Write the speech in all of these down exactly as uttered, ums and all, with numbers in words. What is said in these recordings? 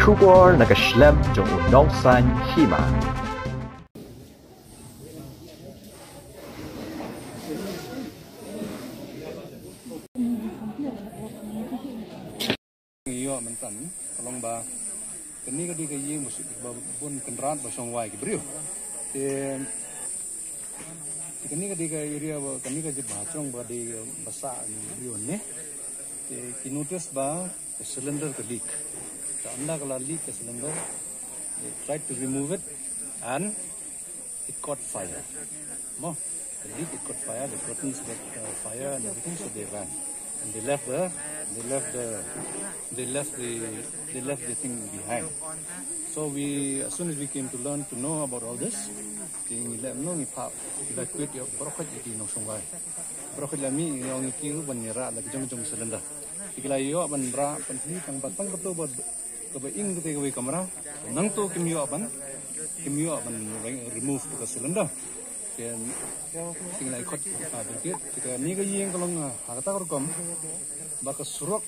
Khubor na ka shlem jong u nongsan hima. Ïoh mynta ka long ba kane ka dei ka ïing ba bun kynrad ba shong wai ki briew. Te kane ka dei ka area ba kane ka jaka ba shong ba dei ba sah ki briew ne. Te ki notice ba ka cylinder ka leak. Te ynda ka la leak ka cylinder, they tried to remove it and it caught fire. Mo, the leak, it caught fire, the curtains got uh, fire and everything, so they ran. And they left the, they left the, they left the, they left the thing behind. So we, as soon as we came to learn to know about all this, ngi la mih ngi phah evacuate ïa baroh ïa ki nongshong wai. Baroh la mih ngi ong ïa ki ban ïarap la ki jong jong cylinder. Ki la ïoh ban rah pynthih tang ba tang katto ba kaba ing kata kawei kamra. Nangta kim ïoh ban, kim ïoh ban remove ka cylinder. Te ngi la khot fire brigade. Te kane ka ïing ka long ha kata ka rukom ba ka surok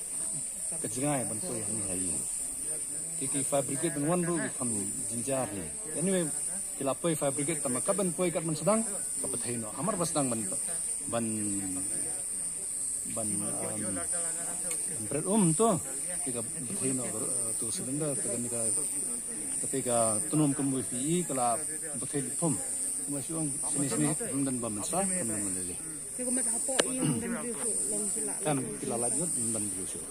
ka jngai ban poi hangne ha ïing. Te ki fire brigade ban wan ruh ki kham jynjar hi. Anyway, ki la poi fire brigade, tang ba katba poi katba sdang, ka bthei noh. Hamar ba sdang ban, ban ban, um, ban bret um to. Te ka bthei noh, uh, to cylinder, te kane ka, te ka tnum kum wifi ka la bthei lipum. Kumba shu ong sini sini, ym don ba mynsaw, ym don ba lei lei. Te kumba hapoh ïing don briew shuh long ki la. Kan ki la lait lut, ym don briew shuh.